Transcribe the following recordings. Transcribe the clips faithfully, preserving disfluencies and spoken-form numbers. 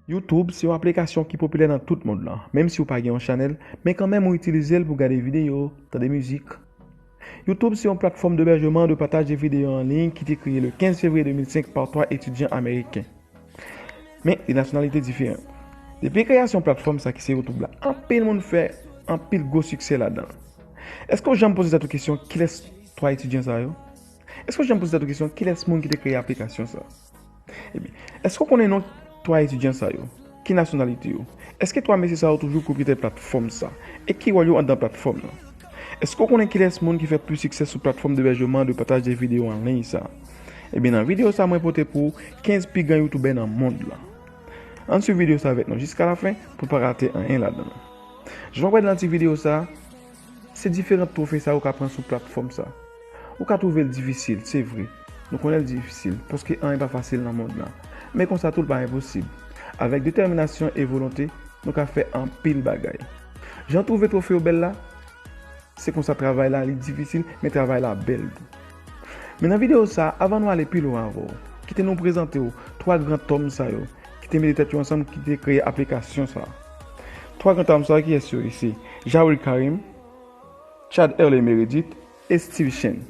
YouTube se yon aplikasyon ki popilè nan tout mond lan. Menm si w pa gen yon chanèl, men kanmenm ou itilize l pou gade videyo, tande mizik. YouTube se yon platfòm debèjman, de pataj de videyo an liy ki te kreye le kenz fevriye de mil senk pa twa etidyan ameriken. Men, li nasyonalite diferan. Depi kreyasyon platfòm sa ki se YouTube la, anpil moun fè anpil gwo siksè ladan l. Èske w janm poze tèt ou kesyon kilès twa etidyan sa yo? Èske w janm poze tèt ou kesyon kilès moun ki te kreye aplikasyon sa? Ebyen, èske w konnen non twa etidyan sa yo? Ki nasyonalite yo? Èske twa mesye sa yo toujou pwopriyetè platfòm sa? E ki wòl yo anndan platfòm nan? Èske w konnen kilès moun ki fè plis siksè sou platfòm debèjman, de pataj de videyo an liy sa? Ebyen, nan videyo sa, mwen pote pou w kenz pi gran youtubè nan mond lan. Ann swiv videyo sa avèk nou jiska lafen pou n pa rate anyen ladan l. Jan w wè nan ti videyo sa, se diferan twofe sa ou ka pran sou platfòm sa. Ou ka twouve l difisil, se vre. Nou konnen l difisil, paske anyen pa fasil nan mond lan. Men konsa tou, l pa enposib. Avèk detèminasyon e volonte, nou ka fè anpil bagay. Jan w twouve twofe yo bèl la, se konsa travay la, li difisil, men travay la bèl tou. Men nan videyo sa, avan nou ale pi lwen avè w, kite nou prezante w twa gran tòm sa yo, ki te mete tèt yo ansanm, ki te kreye aplikasyon sa. Twa gran tòm sa yo, kiyès yo ye? Se Jawed Karim, Chad Hurley Meredith e Steve Chen.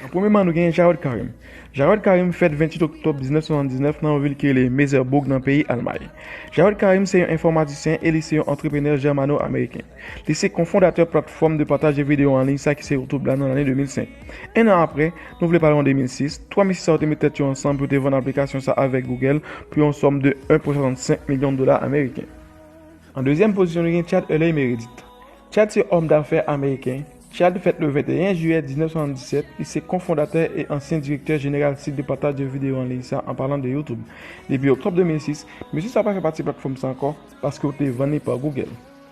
An premyeman, nou genyen Jawed Karim. Jawed Karim fèt venntuit oktòb diznèf san swasanndiznèf nan yon vil ki rele Merseburg nan peyi Almay. Jawed Karim se yon enfòmatisyen e li se yon antreprenè jèmano-ameriken. Li se kofondatè platfòm de pataj de videyo an liy sa ki se YouTube la nan lane de mil senk. En an apre, nou vle pale an de mil sis, twa mesye sa yo te met tèt yo ansanm pou yo te vann aplikasyon sa avèk Google pou yon sòm de en pwen swasannsenk milyon dola ameriken. An dezyèm pozisyon, nou gen Chad Hurley Meredith. Chad se òm dafè ameriken. Chad fèt le venteyen jiyè diznèf san swasanndisèt, li se kofondatè e ansyen direktè jeneral sit de pataj de videyo an liy sa, an palan de YouTube. Depi oktòb de mil sis, mesye sa pa fè pati platfòm sa ankò, paske yo te vann li pa Google.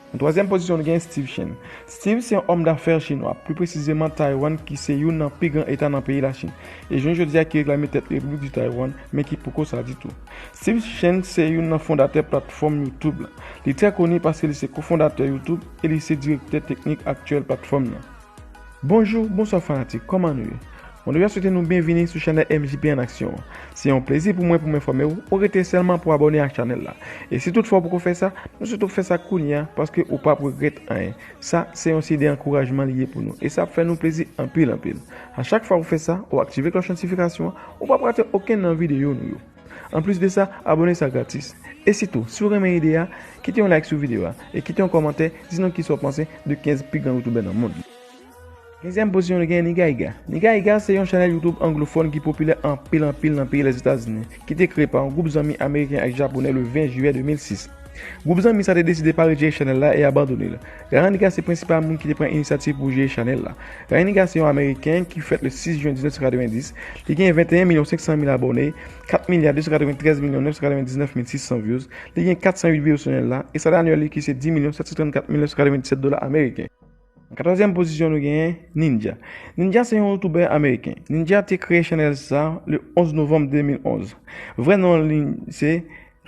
An twazyèm pozisyon, nou gen Steve Chen. Steve se yon òm dafè chinwa, pli presizeman Taiwan, ki se youn nan pi gran eta nan peyi Lachin. E jounen jodi a ki reklame tèt Repiblik di Taiwan, men ki poko sa ditou. Steve Chen se youn nan fondatè platfòm YouTube la. Li trè koni paske li se kofondatè YouTube e li se direktè teknik aktyèl platfòm nan. Bonjou, bonswa fanatik, kòman nou ye? Mwen deja swete nou byenvini sou chanèl M J P an aksyon an. Se yon plezi pou mwen pou m enfòme w, ou rete sèlman pou abòne ak chanèl la. E si toutfwa w poko fè sa, nou swete w fè sa kounye a, paske ou p ap regrèt anyen. Sa, se yon siy de ankourajman li ye pou nou, e sa ap fè nou plezi anpil, anpil. A chak fwa ou fè sa, ou aktive klòch notifikasyon an, ou p ap rate okenn nan videyo nou yo. Anplis de sa, abòne sa gratis. E sitou, si w renmen ide a, kite yon like sou videyo a e kite yon kòmantè, di nou kisa w panse de kenz pi gran youtubè nan mond lan. Kenzyèm pozisyon, nou gen Nigaiga. Nigaiga se yon chanèl YouTube anglofòn ki popilè anpil, anpil nan peyi Lèzetazini, ki te kreye pa yon gwoup zanmi ameriken ak japonè le ven jiyè de mil sis. Gwoup zanmi sa te deside pa rejere chanèl la e abandone l. Ryan Niga se prensipal moun ki te pran inisyativ pou jere chanèl la. Ryan Niga se yon ameriken ki fèt le sis jen diznèf san katrevenndis. Li gen venteyen milyon senk san mil abòne, kat milya de san katreventrèz milyon nèf san katrevendiznèf mil sis san views. Li gen kat san uit videyo sou chanèl la, e salè anyèl li ki se dis milyon sèt san trannkat mil nèf san katrevendisèt dola ameriken. An katòzyèm pozisyon, nou genyen Ninja. Ninja se yon youtubè ameriken. Ninja te kreye chanèl sa le onz novanm de mil onz. Vrè non li se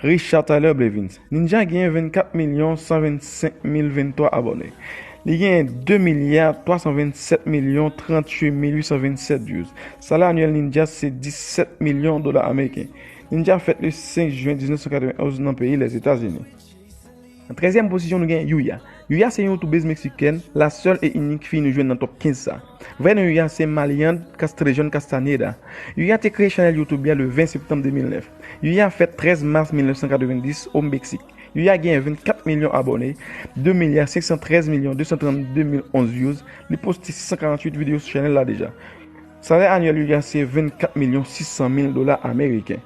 Richard Tyler Blevins. Ninja genyen vennkat milyon san vennsenk mil venntwa abòne. Li genyen de milya twa san vennsèt milyon tranntuit mil uit san vennsèt views. Salè anyèl Ninja se disèt milyon dola ameriken. Ninja fèt le senk jen diznèf san katrevenonz nan peyi Lèzetazini. An trèzyèm pozisyon, nou gen Yuya. Yuya se yon youtubèz meksikèn, la sèl e inik fi nou jwenn nan top kenz sa. Vrè non Yuya se Malian Castrejón Castañeda. Yuya te kreye chanèl YouTube li a le ven septanm de mil nèf. Yuya fèt trèz mas mil nèf san katrevenndis o Meksik. Yuya genyen vennkat milyon abòne, de milya senk san trèz milyon de san trannde mil onz views. Li poste sis san karanntuit videyo sou chanèl la deja. Salè anyèl Yuya se vennkat milyon sis san mil dola ameriken.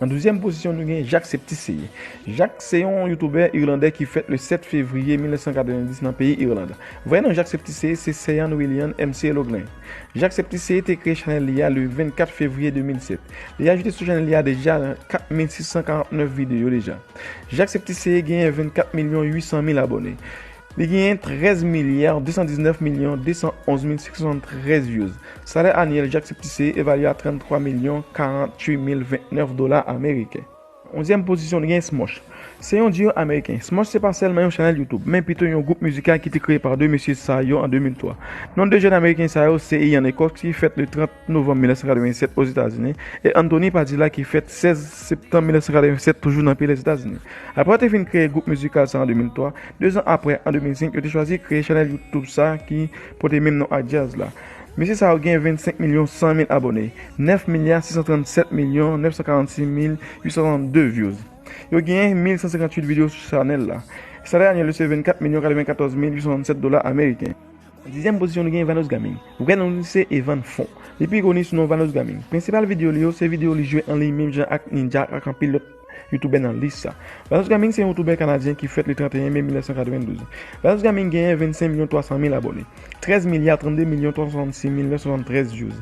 An douzyèm pozisyon, nou gen Jacques Septiseye. Jacques se yon youtubè irlandè ki fèt le sèt fevriye mil nèf san katrevenndis nan peyi Irland. Vrè non Jacques Septiseye se Seyan William M C Loglen. Jacques Septiseye te kreye chanèl li a le vennkat fevriye de mil sèt. Li ajoute sou chanèl li a deja kat mil sis san karantnèf videyo deja. Jacques Septiseye genyen vennkat milyon uit san mil abòne. Li genyen trèz milya de san diznèf milyon de san onz mil senk san swasanntrèz views. Salè anyèl Jacques Septiseye evalye a tranntwa milyon karanntuit mil ventnèf dola ameriken. Onzyèm pozisyon, nou gen Smosh. Se yon duo ameriken. Smosh se pa sèlman yon chanèl YouTube, men pito yon gwoup mizikal ki te kreye pa de mesye sa yo an de mil twa. Non de jèn ameriken sa yo se Ian Ecox ki fèt le trant novanm mil nèf san katrevennsèt Ozetazini e Anthony Padilla ki fèt sèz septanm mil nèf san katrevennsèt toujou nan peyi Lèzetazini. Apre yo te fin kreye gwoup mizikal sa an de mil twa, de zan apre, an de mil senk, yo te chwazi kreye chanèl YouTube sa ki pote menm non ak djaz la. Mesye sa yo gen vennsenk milyon san mil abòne, nèf milya sis san trannsèt milyon nèf san karannsis mil uit san swasannde views. Yo genyen mil san senkantuit videyo sou chanèl la. Salè anyèl yo se vennkat milyon katrevenkatòz mil uit san swasanntsèt dola ameriken. Dizyèm pozisyon, nou gen Vanos Gaming. Vrè non li se Evan Fon. Li pi koni sou non Vanos Gaming. Prensipal videyo li yo se videyo li jwe an liy menm jan ak Ninja ak anpil lòt youtubè nan lis sa. Vanos Gaming se yon youtubè kanadyen ki fèt le tranteyen me mil nèf san katrevendouz. Vanos Gaming genyen vennsenk milyon twa san mil abòne, trèz milya trannde milyon twa san swasannsis mil nèf san swasanntrèz views,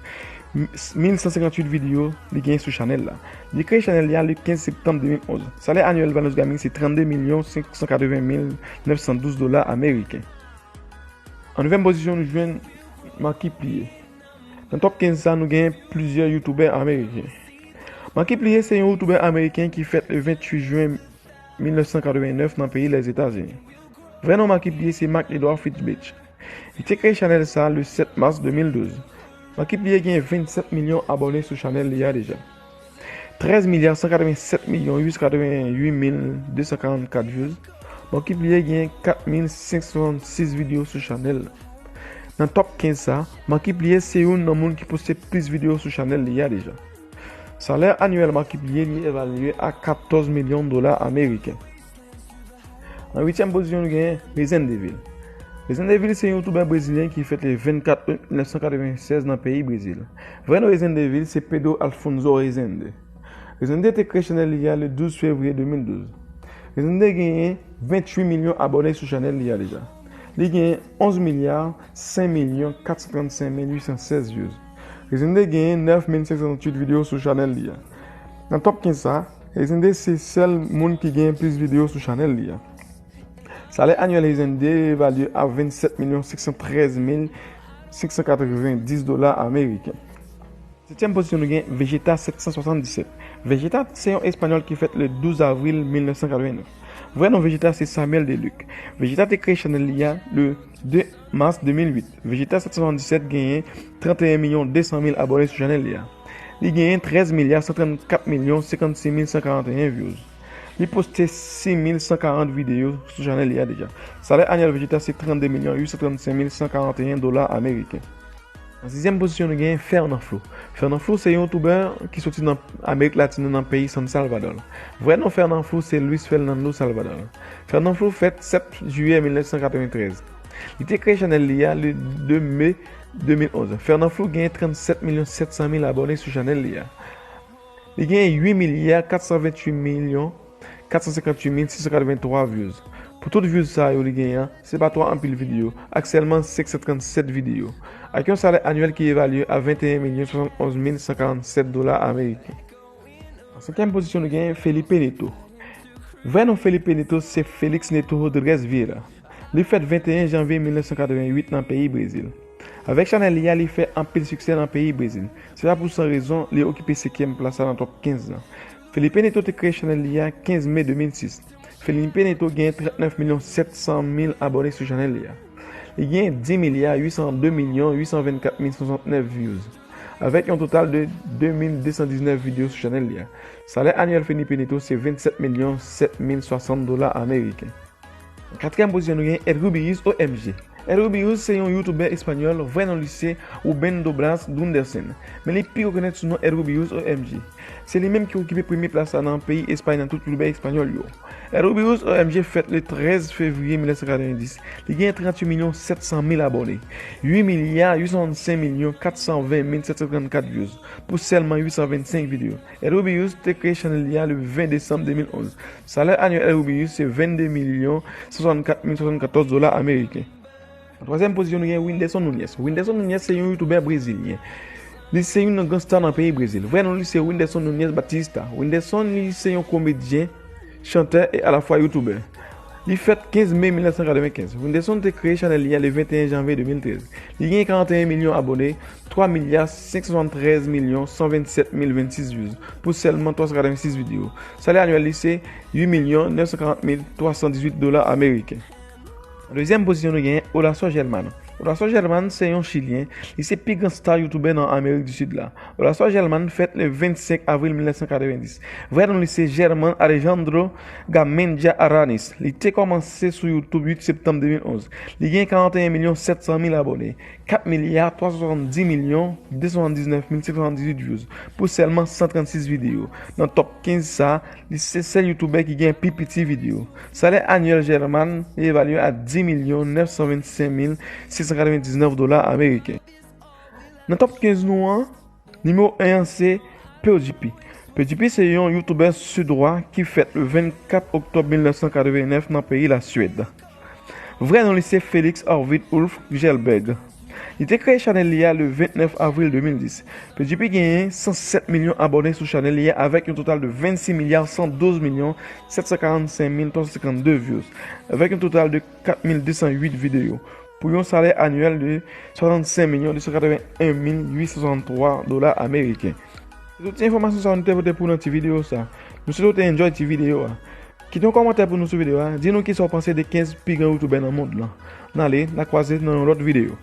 mil san senkantuit videyo li genyen sou chanèl la. Li kreye chanèl li a le kenz septanm de mil onz. Salè anyèl Vanos Gaming se trannde milyon senk san katreven mil nèf san douz dola ameriken. An nevyèm pozisyon, nou jwenn Markiplier. Nan top kenz sa, nou genyen plizyè youtubè ameriken. Markiplier se yon youtubè ameriken ki fèt le venntuit jen mil nèf san katrevennèf nan peyi Lèzetazini. Vrè non Markiplier se Mark Edward Fitzbach. Li te kreye chanèl sa le sèt mas de mil douz. Markiplier gen vennsèt milyon abòne sou chanèl li a deja. Trèz milya san katrevennsèt milyon uit san katrevenuit mil de san karannkat views. Markiplier gen kat mil senk san swasannsis videyo sou chanèl la. Nan top kenz sa, Markiplier se youn nan moun ki poste plis videyo sou chanèl li a deja. Salè anyèl Markiplier li evalye a katòz milyon dola ameriken. An uityèm pozisyon, nou genyen Rezende Vil. Rezende Vil se yon youtubè brezilyen ki fèt le vennkat out mil nèf san katrevennsèz nan peyi Brezil. Vrè non Rezende Vil se Pedro Alfonso Rezende. Rezende te kreye chanèl li a le douz fevriye de mil douz. Rezende genyen venntuit milyon abòne sou chanèl li a deja. Li genyen onz milya senk milyon kat san trannsenk mil uit san sèz views. Rezende genyen nèf mil senk san tranntuit videyo sou chanèl li a. Nan top kenz sa, Rezende se sèl moun ki genyen plis videyo sou chanèl li a. Salè anyèl Rezende evalye a vennsèt milyon senk san trèz mil senk san katrevendis dola ameriken. Setyèm pozisyon, nou gen Vegeta sèt san swasanndisèt. Vegeta se yon espanyòl ki fèt le douz avril mil nèf san katrevennnèf. Vrè non Vegeta se Samuel Deluc. Vegeta te kreye chanèl li a le de mas de mil uit. Vegeta sèt san swasanndisèt genyen tranteyen milyon de san mil abòne sou chanèl li a. Li genyen trèz milya san trannkat milyon senkannsis mil san karanteyen views. Li poste sis mil san karant videyo sou chanèl li a deja. Salè anyèl Vegeta se trannde milyon uit san trannsenk mil san karanteyen dola ameriken. An sizyèm pozisyon, nou genyen Fernanfloo. Fernanfloo se yon youtubè ki soti nan Amerik Latin nan peyi San Salvador. Vrè non Fernanfloo se Luis Fernando Salvador. Fernanfloo fèt sèt jiyè mil nèf san katreventrèz. Li te kreye chanèl li a le de me de mil onz. Fernanfloo genyen trannsèt milyon sèt san mil abòne sou chanèl li a. Li genyen uit milya kat san venntuit milyon kat san senkantuit mil sis san katreventwa views. Pou tout views sa yo li genyen an, se pa twò anpil videyo, ak sèlman senk san trannsèt videyo, ak yon salè anyèl ki evalye a venteyen milyon swasannonz mil san karannsèt dola ameriken. An senkyèm pozisyon, nou genyen Felipe Neto. Vrè non Felipe Neto se Felix Neto Rodrigues Vieira. Li fèt venteyen janvye mil nèf san katrevenuit nan peyi Brezil. Avèk chanèl li a, li fè anpil siksè nan peyi Brezil. Se pa pou san rezon li okipe senkyèm plas la nan top kenz lan. Felipe Neto te kreye chanèl li a kenz me de mil sis. Felipe Neto genyen trannèf milyon sèt san mil abòne sou chanèl li a. Li genyen dis milya uit san de milyon uit san vennkat mil swasantnèf views, avèk yon total de de mil de san diznèf videyo sou chanèl li a. Salè anyèl Felipe Neto se vennsèt milyon sèt mil swasant dola ameriken. An katriyèm pozisyon, nou gen Edrubius O M G. Edrubius se yon youtubè espanyòl, vrè non li se Ruben Doblas Gundersen, men li pi rekonèt sou non Edrubius O M G. Se li menm ki okipe premye plas la nan peyi Espay nan tout youtubè espanyòl yo. Edrubius O M G fèt le trèz fevriye mil nèf san katrevendis. Li gen tranntuit milyon sèt san mil abòne, uit milya uit san vennsenk milyon kat san ven mil sèt san trannkat views, pou sèlman uit san vennsenk videyo. Edrubius te kreye chanèl li a le ven desanm de mil onz. Salè anyèl Edrubius se vennde milyon san swasannkat mil swasannkatòz dola ameriken. An twazyèm pozisyon, nou gen Whindersson Nunes. Whindersson Nunes se yon youtubè brezilyen. Li se youn nan gran sta nan peyi Brezil. Vrè non li se Whindersson Nunes Batista. Whindersson li se yon komedyen, chantè e alafwa youtubè. Li fèt kenz me mil nèf san katrevenkenz. Whindersson te kreye chanèl li a le venteyen janvye de mil trèz. Li gen karanteyen milyon abòne, twa milya senk san swasanntrèz milyon san vennsèt mil vennsis views pou sèlman twa san katrevensis videyo. Salè anyèl li se uit milyon nèf san karant mil twa san dizuit dola ameriken. An dezyèm pozisyon, nou genyen Olasor Gelman. Olasor Gelman se yon Chilyen, li se pi gran star youtubè nan Amerik di Sid la. Olasor Gelman fèt le vennsenk avril mil nèf san katrevendis. Vrè non li se German Alejandro Gamendia Aranis. Li te kòmanse sou YouTube uit septanm de mil onz. Li gen karanteyen milyon sèt san mil abòne, kat milya twa san swasanndis milyon de san swasanndiznèf mil senk san swasanndizuit views pou sèlman san trannsis videyo. Nan top kenz sa, li se sèl youtubè ki gen pi piti videyo. Salè anyèl German evalye a dis milyon nèf san vennsenk mil sèt san katrevendiznèf dola ameriken. Nan top kenz nou an, nimewo en an se Pewdipi. Pewdipi se yon youtubè sidwa ki fèt le vennkat oktòb mil nèf san katrevennèf nan peyi Laswèd. Vrè non li se Felix Arvid Ulf Kjellberg. Li te kreye chanèl li a le vennèf avril de mil dis. Pewdipi genyen san sèt milyon abòne sou chanèl li a avèk yon total de vennsis milya san douz milyon sèt san karannsenk mil twa san senkannde views, avèk yon total de kat mil de san uit videyo, pou yon salè anyèl de swasannsenk milyon de san katreven en mil uit san swasanntwa dola ameriken. Se tout ti enfòmasyon sa nou te pote pou nan ti videyo sa. Nou swete w te enjoy ti videyo a. Kite yon kòmantè pou nou sou videyo a. Di nou kisa w panse de kenz pi gran youtubè nan mond lan. N ale, n a kwaze nan yon lòt videyo.